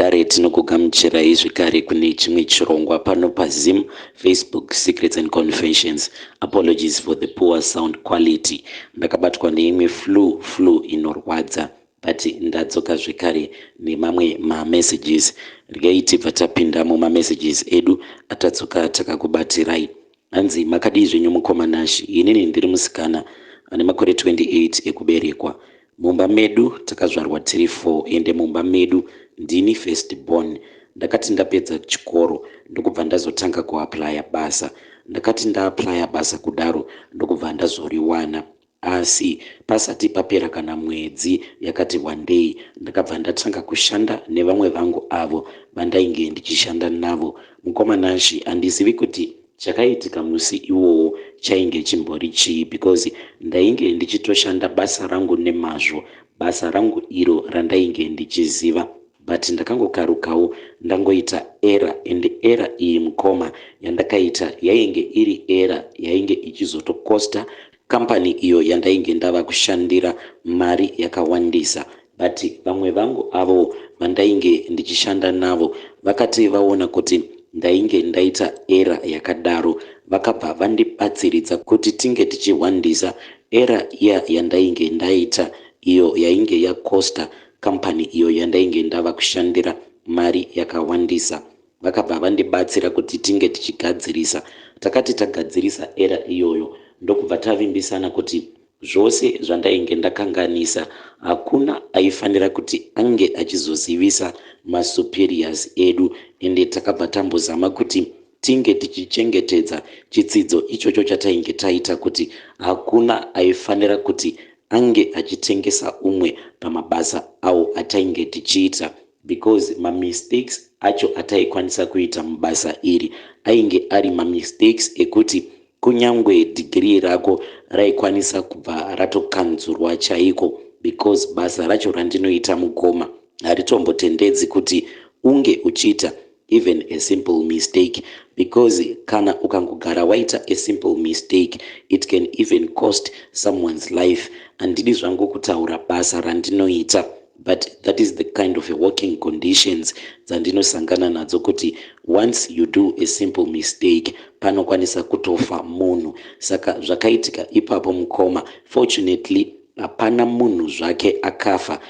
Vedare, tinokugamuchirai zvekare kune chimwe chirongwa pano paZim Facebook Secrets and Confessions. Apologies for the poor sound quality. Ndakabatwa neimwe flu inorwadza, but ndadzoka zvekare nemamwe mamessages. Regai tibva tapinda mumamessages edu atadzoka takakubatirai. Hanzi, "Makadii zvenyu, mukoma Nashi? Inini ndiri musikana ane makore 28 ekuberekwa. Mumba medu takazvarwa tiri 4, ende mumba medu ndini first born. Ndakati ndapedza chikoro, ndokubva ndazotanga kuapplya basa. Ndakati ndaapplya basa kudaro, ndokubva ndazoriwana. Asi pasati papera kana mwedzi yakati wandei, ndakabva ndatanga kushanda nevamwe vangu avo vandainge ndichishanda navo. Mukoma Nashi, handizivi kuti chakaitika musi iwowo chainge chimbori chii, because ndainge ndichitoshanda basa rangu nemazvo, basa rangu iro randainge ndichiziva, but ndakangokarukawo ndangoita error. And error iyi, mukoma, yandakaita yainge iri error yainge ichizotokosta kambani iyo yandainge ndava kushandira mari yakawandisa. But vamwe vangu avo vandainge ndichishanda navo vakati vaona kuti ndainge ndaita error yakadaro, vakabva vandibatsiridza kuti tinge tichihwandisa error iya yandainge ndaita, iyo yainge yakosta kambani iyo yandainge ndava kushandira mari yakawandisa. Vakabva vandibatsira kuti tinge tichigadzirisa. Takati tagadzirisa error iyoyo, ndokubva tavimbisana kuti zvose zvandainge ndakanganisa hakuna aifanira kuti ange achizozivisa masuperiors edu. Ende takabva tambozama kuti tinge tichichengetedza chitsidzo ichocho chatainge taita, kuti hakuna aifanira kuti ange achitengesa umwe pamabasa awo atainge tichiita, because mamistakes acho ataikwanisa kuita mubasa iri ainge ari mamistakes ekuti kunyangwe dhigirii rako raikwanisa kubva ratokanzurwa chaiko, because basa racho randinoita, mukoma, haritombotendedzi kuti unge uchiita even a simple mistake, because kana ukangogara waita a simple mistake, it can even cost someone's life. Handidi zvangu kutaura basa randinoita, but that is the kind of a working conditions dzandinosangana nadzo, kuti once you do a simple mistake, panokwanisa kutofa munhu. Saka zvakaitika ipapo, mukoma, fortunately hapana munhu zvake akafa,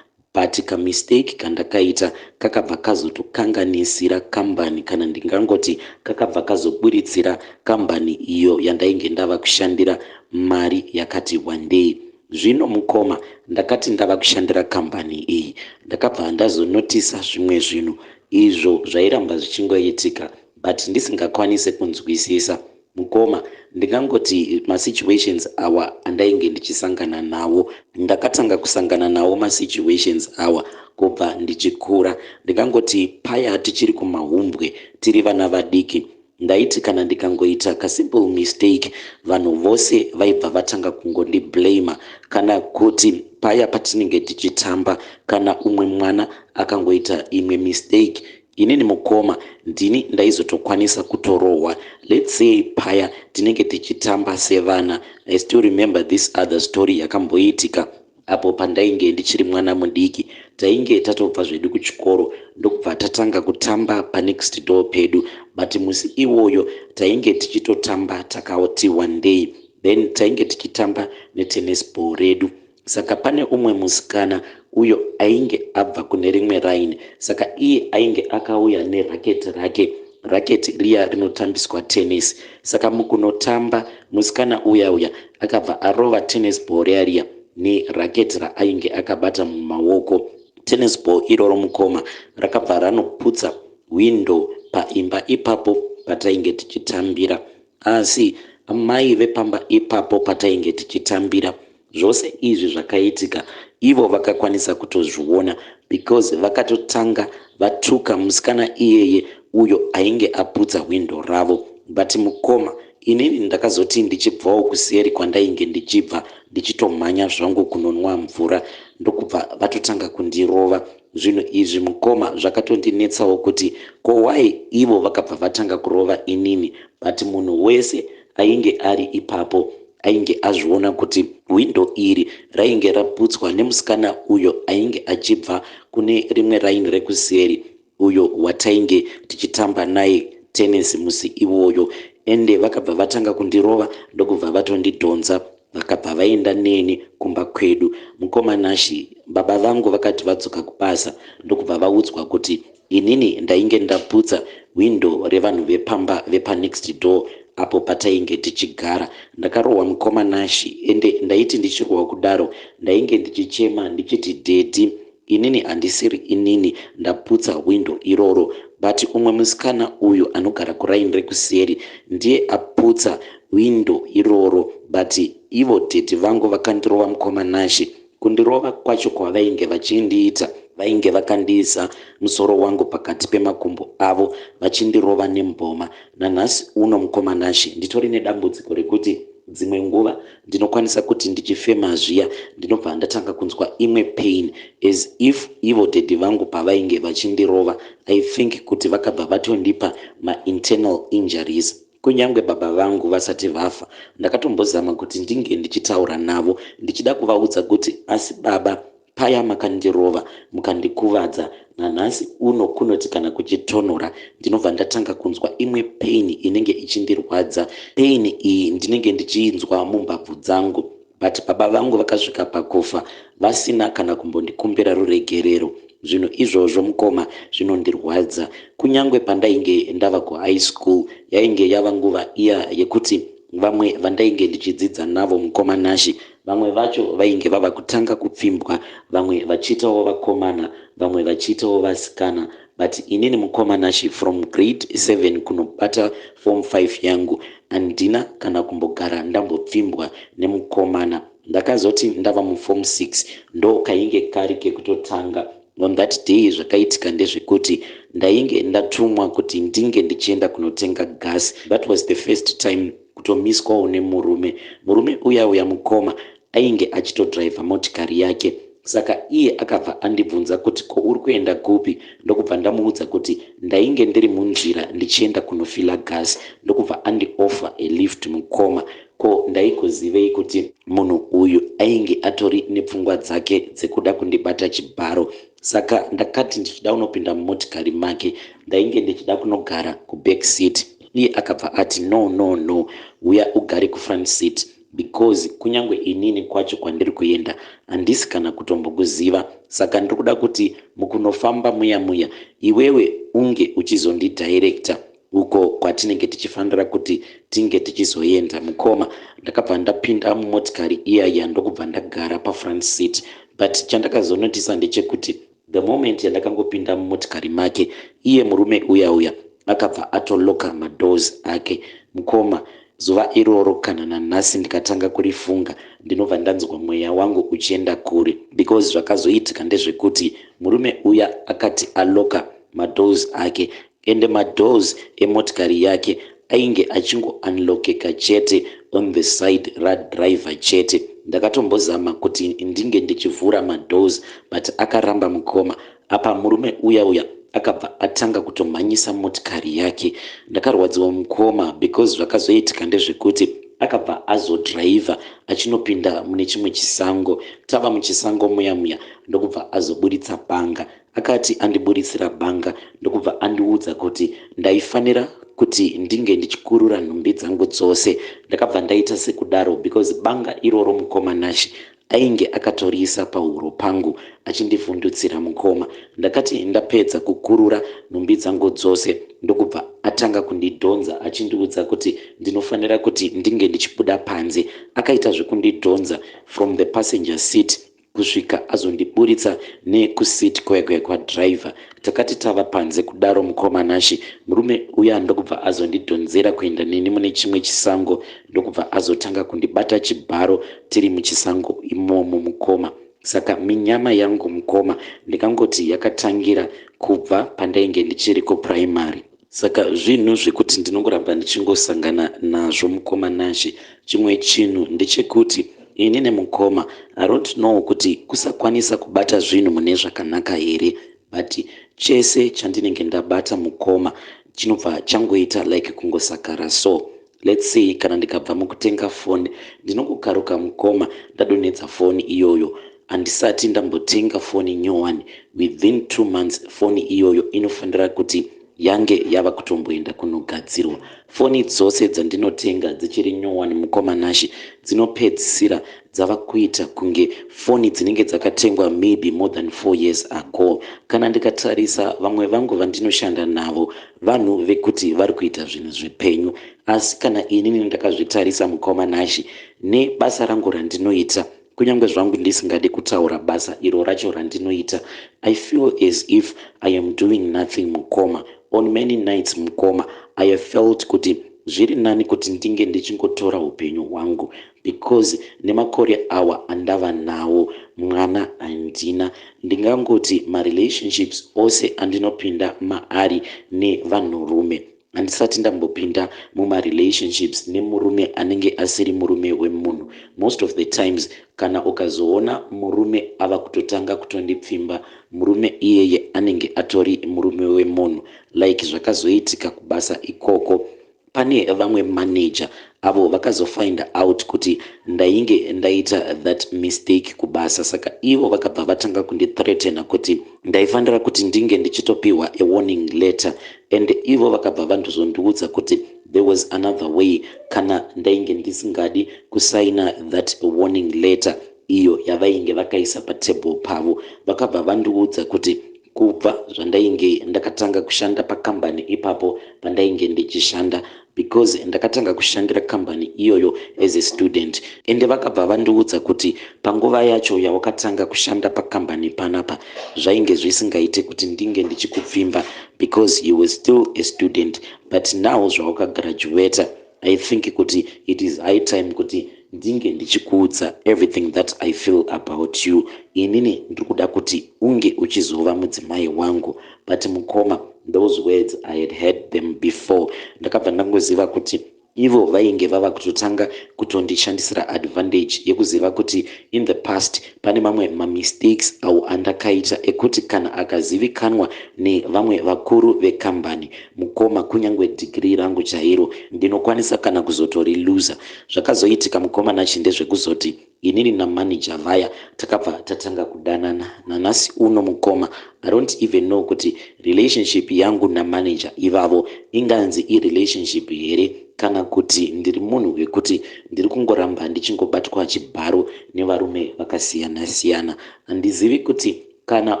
but kamistake kandakaita kakabva kazotokanganisira kambani, kana ndingangoti kakabva kazoburitsira kambani iyo yandainge ndava kushandira mari yakati wandei. Zvino mukoma, ndakati ndava kushandira kambani iyi, ndakabva ndazonotisa zvimwe zvinhu izvo zvairamba zvichingoitika, but ndisingakwanisi kunzwisisa. Mukoma, ndingangoti masituations awa andainge ndichisangana nawo, ndakatanga kusangana nawo masituations awa kubva ndichikura. Ndingangoti paya tichiri kumahumbwe, tiri vana vadiki, ndaiti kana ndikangoita kasimple mistake, vanhu vose vaibva vatanga kungondiblama. Kana kuti paya patinenge tichitamba, kana umwe mwana akangoita imwe mistake, inini mukoma ndini ndaizotokwanisa kutorohwa. Let's say paya tinenge tichitamba sevana, I still remember this other story yakamboitika apo pandainge ndichiri mwana mudiki. Tainge tatobva zvedu kuchikoro, ndokubva tatanga kutamba panext door pedu, but musi iwoyo tainge tichitotamba takati wandei. Then tainge tichitamba netennis ball redu. Saka pane umwe musikana uyo ainge abva kune rimwe raini. Saka iye ainge akauya neracket rake, racket riya rinotambiswa tennis. Saka mukunotamba, musikana uya uya akabva arova tennis ball riya riya neracket raainge akabata mumaoko. Tennis ball iroro, mukoma, rakabva ranoputsa window paimba ipapo patainge tichitambira. Asi amai vepamba ipapo patainge tichitambira, zvose izvi zvakaitika, ivo vakakwanisa kutozviona, because vakatotanga vatuka musikana iyeye uyo ainge aputsa hwindo ravo. But mukoma, inini ndakazoti ndichibvawo kuseri kwandainge ndichibva, ndichitomhanya zvangu kunonwa mvura, ndokubva vatotanga kundirova. Zvinhu izvi, mukoma, zvakatondinetsawo kuti ko why ivo vakabva vatanga kurova inini, but munhu wese ainge ari ipapo ainge azviona kuti hwindo iri rainge raputswa nemusikana uyo ainge achibva kune rimwe raini rekuseri. uyo watainge tichitamba naye tenesi musi iwoyo. Ende vakabva vatanga kundirova, ndokubva vatondidhonza, vakabva vaenda neni kumba kwedu. Mukoma Nashi, baba vangu vakati vadzoka kubasa, ndokubva vaudzwa kuti inini ndainge ndaputsa hwindo revanhu vepamba vepanext door apo patainge tichigara. Ndakarohwa, mukoma Nashi, ende ndaiti ndichirohwa kudaro ndainge ndichichema ndichiti, "Daddy, inini handisiri inini ndaputsa hwindo iroro, but umwe musikana uyu anogara kuraini rekuseri ndiye aputsa hwindo iroro." But ivo daddy vangu vakandirova, mukoma Nashi. Kundirova kwacho kwavainge vachindiita, vainge vakandiisa musoro wangu pakati pemakumbo avo vachindirova nemboma. Nanhasi uno, mukoma Nashi, nditori nedambudziko rekuti dzimwe nguva ndinokwanisa kuti ndichifema zviya, ndinobva ndatanga kunzwa imwe pain, as if ivo daddy vangu pavainge vachindirova, I think kuti vakabva vatondipa mainternal injuries. Kunyange baba vangu vasati vafa, ndakatombozama kuti ndinge ndichitaura navo, ndichida kuvaudza kuti, "Asi baba, paya makandirova mukandikuvadza, nanhasi uno kunoti kana kuchitonhora ndinobva ndatanga kunzwa imwe pain inenge ichindirwadza. Pain iyi ndinenge ndichiinzwa mumbabvu dzangu." But baba vangu vakasvika pakufa vasina kana kumbondikumbira ruregerero. Zvinhu izvozvo, mukoma, zvinondirwadza. Kunyange pandainge ndava kuhigh school, yainge yava nguva iya yekuti vamwe vandainge ndichidzidza navo, mukoma Nashi, vamwe vacho vainge vava kutanga kupfimbwa, vamwe vachiitawo vakomana, vamwe vachiitawo vasikana, but inini, mukoma Nashi, from grade 7 kunobata form 5 yangu, handina kana kumbogara ndambopfimbwa nemukomana. Ndakazoti ndava muform 6, ndo kainge kari kekutotanga. On that day, zvakaitika ndezvekuti ndainge ndatumwa kuti ndinge ndichienda kunotenga gas. That was the first time kutomiswawo nemurume. Murume uya uya, mukoma, ainge achitodhiraivha motikari yake. Saka iye akabva andibvunza kuti, "Ko uri kuenda kupi?" Ndokubva ndamuudza kuti ndainge ndiri munzira ndichienda kunofila gas, ndokubva andioffer a lift. Mukoma, ko ndaigozivei kuti munhu uyu ainge atori nepfungwa dzake dzekuda kundibata chibharo? Saka ndakati ndichida kunopinda mumotikari make, ndainge ndichida kunogara kuback seat. Iye akabva ati, "No, no, no, uya ugare kufront seat, because kunyange inini kwacho kwandiri kuenda handisi kana kutombokuziva. Saka ndiri kuda kuti mukunofamba muya muya iwewe unge uchizondidirecta uko kwatinenge tichifanira kuti tinge tichizoenda." Mukoma, ndakabva ndapinda mumotikari iyaya, ndokubva ndagara pafront seat. But chandakazonotisa ndechekuti the moment yandakangopinda mumotikari make, iye murume uya uya akabva atoloka madoors ake. Mukoma, zuva iroro, kana nanhasi ndikatanga kurifunga, ndinobva ndanzwa mweya wangu uchienda kure, because zvakazoitika ndezvekuti murume uya akati aloka madoors ake, ende madoors emotikari yake ainge achingounlockeka chete on the side radriver chete. Ndakatombozama kuti ndinge ndichivhura madoors, but akaramba, mukoma. Apa murume uya uya akabva atanga kutomhanyisa motikari yake. Ndakarwadziwa, mukoma, because zvakazoitika ndezvekuti akabva azodhiraivha achinopinda mune chimwe chisango. Tava muchisango muya muya, ndokubva azoburitsa banga. Akati andiburitsira banga, ndokubva andiudza kuti ndaifanira kuti ndinge ndichikurura nhumbi dzangu dzose. Ndakabva ndaita sekudaro, because banga iroro, mukoma Nashi, ainge akatoriisa pahuro pangu achindivhundutsira. Mukoma, ndakati ndapedza kukurura nhumbi dzangu dzose, ndokubva atanga kundidhonza achindiudza kuti ndinofanira kuti ndinge ndichibuda panze. Akaita zvekundidhonza from the passenger seat kusvika azondiburitsa nekuseat kwekwe kwadhiraivha. Takati tava panze kudaro, mukoma Nashi, murume uya ndokubva azondidhonzera kuenda neni mune chimwe chisango, ndokubva azotanga kundibata chibharo tiri muchisango imomo, mukoma. Saka minyama yangu, mukoma, ndikangoti yakatangira kubva pandainge ndichiri kupuraimary. Saka zvinhu zvekuti ndinongoramba ndichingosangana nazvo, mukoma Nashi. Chimwe chinhu ndechekuti ini nemukoma, I don't know kuti kusakwanisa kubata zvinhu mune zvakanaka here, but chese chandinenge ndabata, mukoma, chinobva changoita like kungosakara. So let's say kana ndikabva mukutenga foni, ndinongokaruka, mukoma, ndadonhedza foni iyoyo. Handisati ndambotenga foni nyowani. Within 2 months foni iyoyo inofanira kuti yange yava kutomboenda kunogadzirwa. Foni dzose dzandinotenga dzichiri nyowani, mukoma Nashe, dzinopedzisira dzava kuita kunge foni dzinenge dzakatengwa maybe more than 4 years ago. Kana ndikatarisa vamwe vangu vandinoshanda navo, vanhu vekuti vari kuita zvinhu zvipenyu, asi kana inini ndakazvitarisa, mukoma Nashe, nebasa rangu randinoita, kunyange zvangu ndisingadi kutaura basa iro racho randinoita, I feel as if I am doing nothing, mukoma. On many nights, mukoma, I have felt kuti zviri nani kuti ndinge ndichingotora upenyu hwangu, because nemakore awa andava nawo, mwana handina. Ndingangoti marelationships ose andinopinda maari nevanhurume, handisati ndambopinda mumarelationships nemurume anenge asiri murume wemunhu. Most of the times, kana ukazoona murume ava kutotanga kutondipfimba, murume iyeye anenge atori murume wemunhu. Like zvakazoitika kubasa ikoko, pane vamwe manager avo vakazofind out kuti ndainge ndaita that mistake kubasa. Saka ivo vakabva vatanga kundithreatena kuti ndaifanira kuti ndinge ndichitopiwa a warning letter, and ivo vakabva vandozondiudza kuti there was another way kana ndainge ndisingadi kusaina that warning letter iyo yavainge vakaisa patable pavo. Vakabva vandiudza kuti kubva zvandainge ndakatanga kushanda pakambani ipapo pandainge ndichishanda, because ndakatanga kushandira kambani iyoyo as a student, ende vakabva vandiudza kuti panguva yacho yawakatanga kushanda pakambani panapa, zvainge zvisingaite kuti ndinge ndichikupfimba because you were still a student, but now zvawakagraduata, I think kuti it is high time kuti ndinge ndichikuudza everything that I feel about you. Inini ndiri kuda kuti unge uchizova mudzimai wangu. But mukoma, those words, I had heard them before. Ndakabva ndangoziva kuti ivo vainge vava kutotanga kutondishandisira advantage yekuziva kuti in the past pane mamwe mamistakes awo andakaita ekuti kana akazivikanwa nevamwe vakuru vekambani, mukoma, kunyange dhigiri rangu chairo ndinokwanisa kana kuzotoriluza. Zvakazoitika, mukoma Nashe, ndezvekuzoti inini namanager vaya takabva tatanga kudanana. Nanhasi uno, mukoma, I don't even know kuti relationship yangu namanager ivavo inganzi irelationship here, kana kuti ndiri munhu wekuti ndiri kungoramba ndichingobatwa chibharo nevarume vakasiyana-siyana. Handizivi kuti kana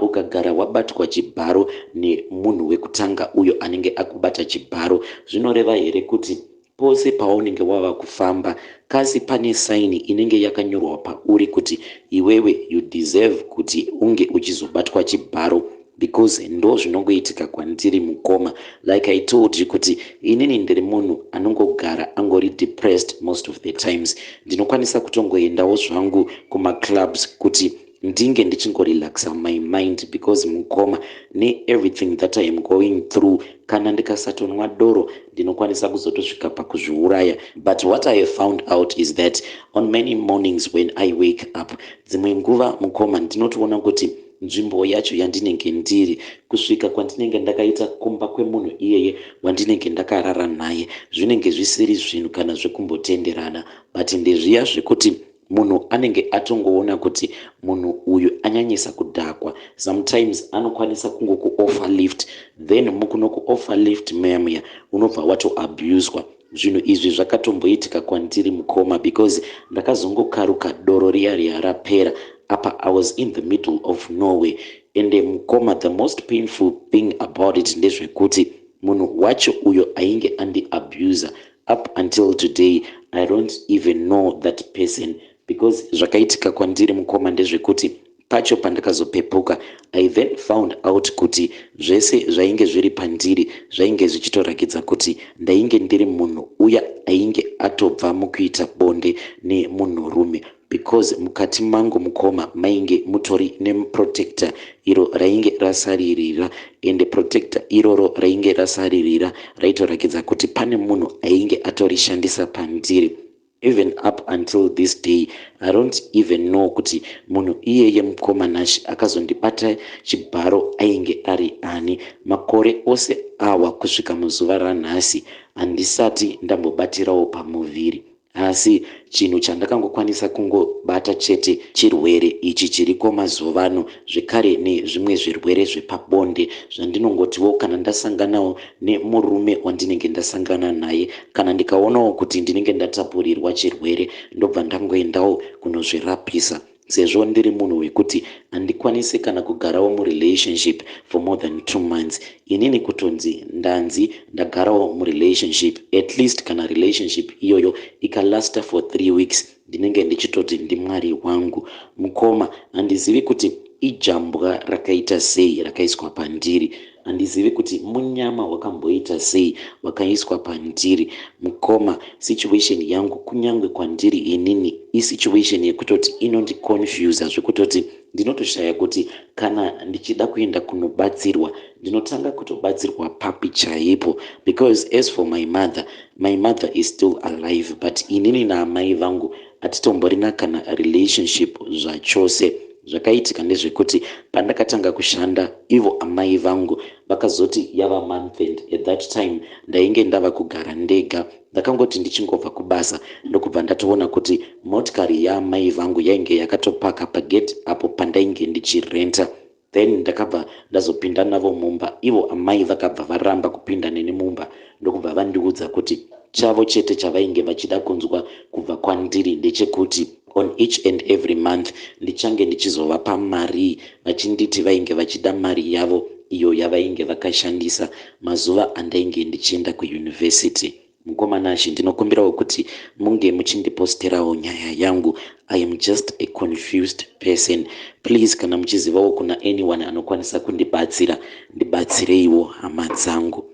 ukagara wabatwa chibharo nemunhu wekutanga uyo anenge akubata chibharo, zvinoreva here kuti pose paunenge wava kufamba kasi pane sign inenge yakanyorwa pauri kuti iwewe you deserve kuti unge uchizobatwa chibharo? Because ndo zvinongoitika kwandiri, mukoma. Like I told you kuti inini ndiri munhu anongogara angori depressed most of the times. Ndinokwanisa kutongoendawo zvangu kumaclubs kuti ndinge ndichingorelaxa my mind, because mukoma, neeverything that I am going through, kana ndikasatonwa doro ndinokwanisa kuzotosvika pakuzviuraya. But what I have found out is that on many mornings when I wake up, dzimwe nguva, mukoma, ndinotoona kuti nzvimbo yacho yandinenge ndiri, kusvika kwandinenge ndakaita kumba kwemunhu iyeye wandinenge ndakarara naye, zvinenge zvisiri zvinhu kana zvekumbotenderana, but ndezviya zvekuti munhu anenge atongoona kuti munhu uyu anyanyisa kudhakwa. Sometimes anokwanisa kungokuoffer lift, then mukunokuoffer lift muya muya unobva watoabuswa. Zvinhu izvi zvakatomboitika kwandiri, mukoma, because ndakazongokaruka doro riya riya rapera. Apa I was in the middle of nowhere. Ende mukoma, the most painful thing about it ndezvekuti munhu wacho uyo ainge andiabuser, up until today I don't even know that person, because zvakaitika kwandiri, mukoma, ndezvekuti pacho pandakazopepuka, I then found out kuti zvese zvainge zviri pandiri zvainge zvichitorakidza kuti ndainge ndiri munhu uya ainge atobva mukuita bonde nemunhurume, because mukati mangu, mukoma, mainge mutori neprotector iro rainge rasaririra, ende protector iroro rainge rasaririra raitorakidza kuti pane munhu ainge atorishandisa pandiri. Even up until this day, I don't even know kuti munhu iyeye, mukoma Nashe, akazondibata chibharo ainge ari ani. Makore ose awa kusvika muzuva ranhasi, handisati ndambobatirawo pamuviri. Asi chinhu chandakangokwanisa kungobata chete chirwere ichi chiriko mazuvano, zvekare nezvimwe zvirwere zvepabonde zvandinongotiwo kana ndasanganawo nemurume wandinenge ndasangana naye, kana ndikaonawo kuti ndinenge ndatapurirwa chirwere, ndobva ndangoendawo kunozvirapisa, sezvo ndiri munhu wekuti handikwanisi kana kugarawo murelationship for more than 2 months. Inini kutonzi ndanzi ndagarawo murelationship, at least kana relationship iyoyo ikalasta for 3 weeks, ndinenge ndichitoti ndimwari wangu. Mukoma, handizivi kuti ijambwa rakaita sei rakaiswa pandiri, handizivi kuti munyama wakamboita sei wakaiswa pandiri. Mukoma, situation yangu, kunyange kwandiri inini, isituation yekutoti inondiconfusa, zvekutoti ndinotoshaya kuti kana ndichida kuenda kunobatsirwa, ndinotanga kutobatsirwa papi chaipo, because as for my mother, my mother is still alive, but inini naamai vangu hatitomborina kana relationship zvachose. Zvakaitika ndezvekuti pandakatanga kushanda, ivo amai vangu vakazoti yava month end. At that time ndainge ndava kugara ndega. Ndakangoti ndichingobva kubasa, ndokubva ndatoona kuti motikari yaamai vangu yainge yakatopaka pagate apo pandainge ndichirenta. Then ndakabva ndazopinda navo mumba. Ivo amai vakabva varamba kupinda neni mumba, ndokubva vandiudza kuti chavo chete chavainge vachida kunzwa kubva kwandiri ndechekuti on each and every month ndichange ndichizovapa mari, vachinditi vainge vachida mari yavo iyo yavainge vakashandisa mazuva andainge ndichienda kuyunivhesiti. Mukoma Nashe, ndinokumbirawo kuti munge muchindiposterawo nyaya yangu. I am just a confused person. Please, kana muchizivawo kuna anyone anokwanisa kundibatsira, ndibatsireiwo, hama dzangu.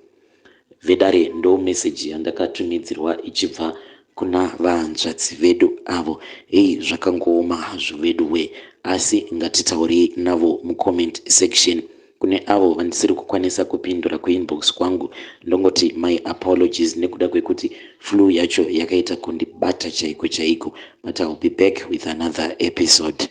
Vedare, ndo meseji yandakatumidzirwa ichibva kuna vahanzvadzi vedu avo. Hei, zvakangooma hazvo vedu we, asi ngatitaurei navo mucomment section. Kune avo vandisiri kukwanisa kupindura kuinbox kwangu, ndongoti my apologies nekuda kwekuti flu yacho yakaita kundibata chaiko chaiko, but I will be back with another episode.